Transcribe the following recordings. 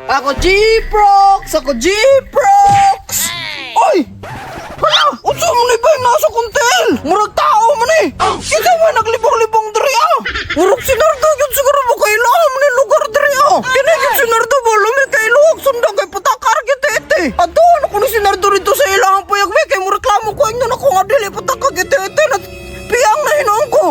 Ako G-Prox! Ako G-Prox! Oy! Hala! Unsa man ni ba nasa kuntel? Murag tao man eh! Kinsa man naglibang-libang diri ah? Murag si Nardo gyud siguro mo kay ilaha man ni lugar diri ah. Kini gyud si Nardo ba lami kay luwag sunda kay patakar gyud ete. Adto na kuno si Nardo dito sa ilahang payag be kay murag reklamo ko ingnon ako nga dili patakar gyud ete na piyang na hinuon ko.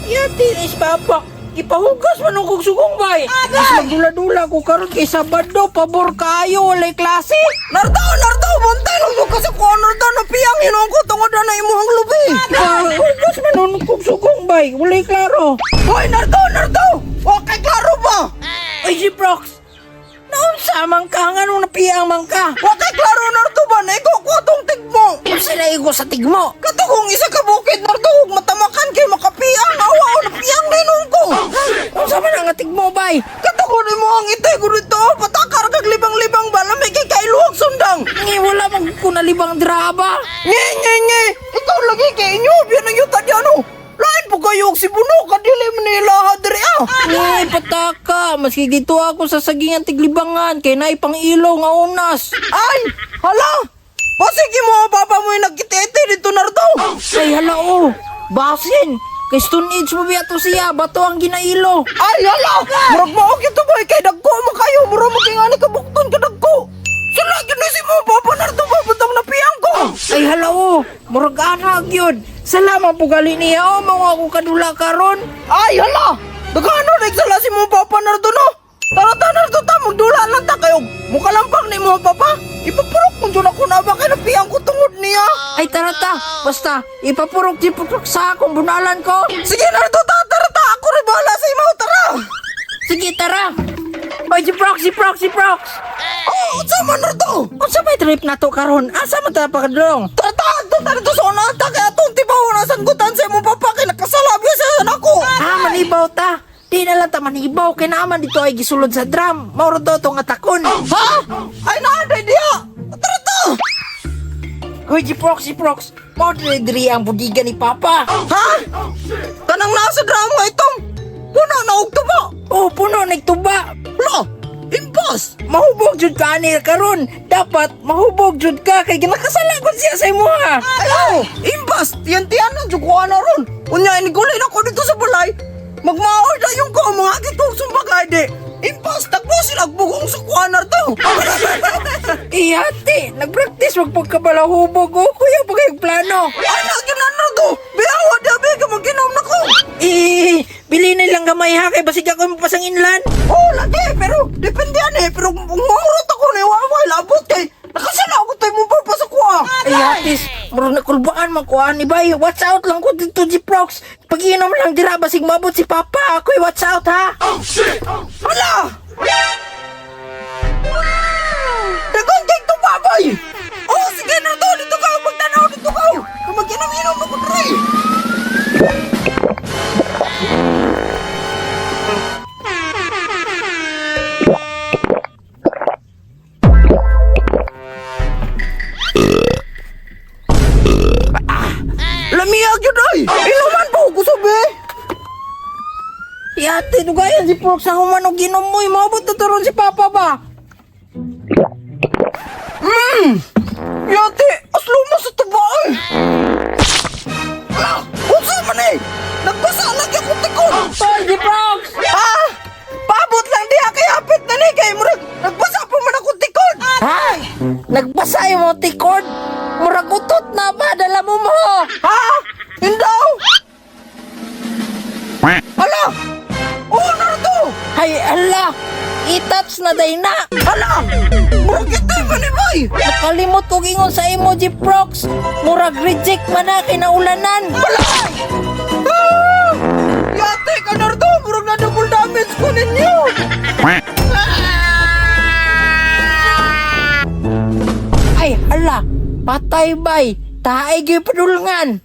Yati is papa. Ipahugas man ang kong sugong bay. Mas magdula-dula ko karon kay Sabado, pabor kayo, walay klase. Nardo, Nardo, bantay lang mo ka sa kuha, Nardo, na piyang hinuon ko tungod na na imuhang lubi. Ipahugas man ang kong sugong bay, walay klaro. Hoy, Nardo, Nardo! Okay, klaro ba? Ay si Prox, naunsa man ka nga nung napiyang man ka? Okay, klaro, Nardo ba? Naigo ko tong tigmo. Unsa na igo sa tigmo? Katugong isa ka bukid, Nardo, ug matamakan kay makapiang. Awa, o, napiyang na hinuon ko. Unsa man ang tigmo bay? Katugon mo ang itay ko dito. Patakar kag libang-libang ba? Lamig kay kailuwag sundang. Ngi wala man ko nalibang draba. Nge, nge, nge. Ikaw lagi kay inyo. Biyan ang yuta diyan, oh. Lain po kayo og si Buno. Kadili man nila diri, ah. Ngi pataka, maski dito ako sa sagingan tiglibangan kay naay pang ilo nga unas. Ay, hala. Basig mo ang papa mo yung nagkitete dito, Nardo. Ay hala oh, basin. Kay Stone Age mo biya to siya, bato ang ginailo. Ay, hala! Murag mao gyud to boy kay dagko mo kayo. Murag mo kay ngani kabukton ka dagko. Sala gyud ni si mo papa Nardo ba butang napiyang ko. Ay hala oh, murag ana gyud. Salamat po gali niya oh, mga ako kadula karon. Ay, hala! Dagano nagsala si mo papa Nardo no. Tara ta Nardo ta magdula lang ta kayo. Mukalampang ni mo papa. Ipapurok mo dyan ako na ba kay napiyang ko tungod niya. Ay tara ta, basta ipapurok di purok sa akong bunalan ko. Sige Nardo ta, tara ta. Ako rin bahala sa imo, tara. Sige tara. Oy, si Prox, si Prox, si Prox. Oh, unsa man Nardo? Unsa may trip na to karon? Asa man ta pakadlong? Tara ta, adto ta dito sa una ta kay atong tibaw na sanggutan sa imong papa kay nakasalabi sa nako. Ah, manibaw ta. Di na lang ta manibaw kay naaman dito ay gisulod sa drum. Mauro to tong atakon. Ha? Ay naa diha. Tara ta. Hoy, si Prox, si Prox. Mao diri diri ang budiga ni Papa. Ha? Kanang nasa drama itong puno na og tuba. Oh, puno nagtuba. Lo, impos. Mahubog jud ka ani karon. Dapat mahubog jud ka kay ginakasala gud siya sa imuha. Ayo, impas. Tiyan-tiyan na jud ko ana ron. Unya inigulay na ko dito sa balay. Magmaoy na yung ko mga gitong sumbagay di. Impas, tagbo sila bugong sa kuanar to. Ihati, nagpractice wag pagkabalahubog oh, kuya pag plano. Ay, nagyan na na to. Biyawa di abi ka maginom na ko. Eh, bili na lang gamay ha kay basig ako mapasang inlan. Oh, lagi, pero depende yan eh. Pero umurot ako na iwaway labot kay nakasala ako tayo mo pa sa kuha. Ay, hatis, muro na kulbaan man ko ani bay. Watch out lang ko dito si Prox. Pag-inom lang dira basig mabot si Papa. Ako'y watch out ha. Hala! Dagon kay tumabay! Oh, sige na to! Dito ka! Magtanaw dito ka! Mag-inom-inom ako dre! Lamiyag yun ay! Inuman po ko sabi! Yate, dugayan si Prox sa human og ginom mo. Mabot na turon si Papa ba? Yate, aslo mo sa tuba ay! Ala! Unsa man eh! Nagbasa lagi akong tikon! Tol, si Prox! Ah! Paabot lang diha kay hapit na ni kay murag nagbasa pa man akong tikon. Ha? Nagbasa yung mga tikod? Murag utot na ba? Dala mo mo! Ha? Indaw? Hala! Oh, Nardo! Ay, ala! I-touch na day na! Hala! Murag ito'y manibay! Nakalimot ko gingon sa emoji Prox! Murag reject man na kinaulanan! Hala! Ah! Yate ka, Nardo! Murag na double damage ko ninyo! Ay, ala! Patay bay! Taay gyud padulngan!